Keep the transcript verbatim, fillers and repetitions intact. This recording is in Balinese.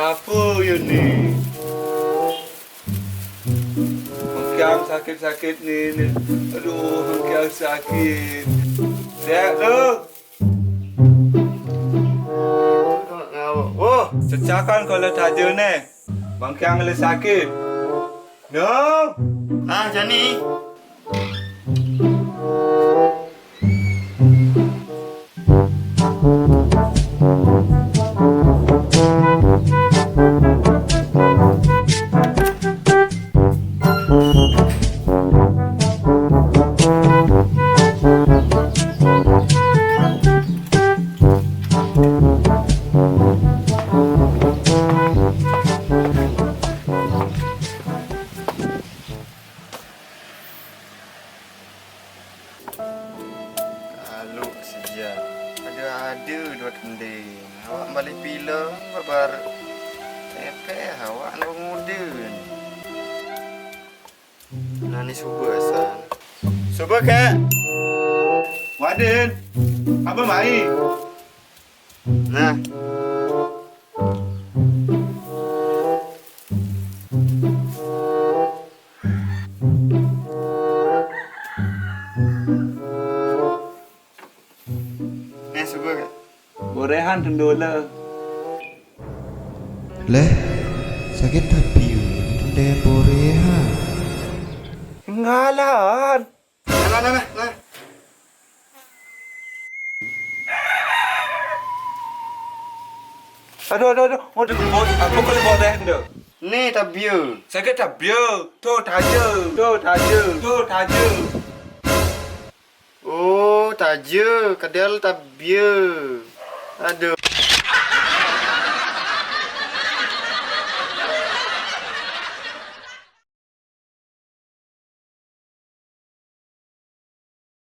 Apa ya ni? Mengkiang sakit-sakit ni, ni. Aduh, mengkiang sakit. Sihat tu? Wah, cecakan kalau taja ni. Mengkiang le sakit. No. Ah, jani. Kalu sejak ada-ada dua tending. Awak balik pila babar tepeh awak nak muda ni. Nah, ni suba asal. Suba, Kak. Wadin, apa mai? Nah. Eh, suka ke? Borehan tendula. Leh, sakit tapi tende borehan. Ngalan. Nah, nah, nah, nah, nah. Aduh, aduh, aduh. Aduh, bot, apa kau buat dah tu? Ni tabia. Sakit tabia. Tu taja. Tu taja. Tu taja. Oh, taja. Kadal tabia. Aduh.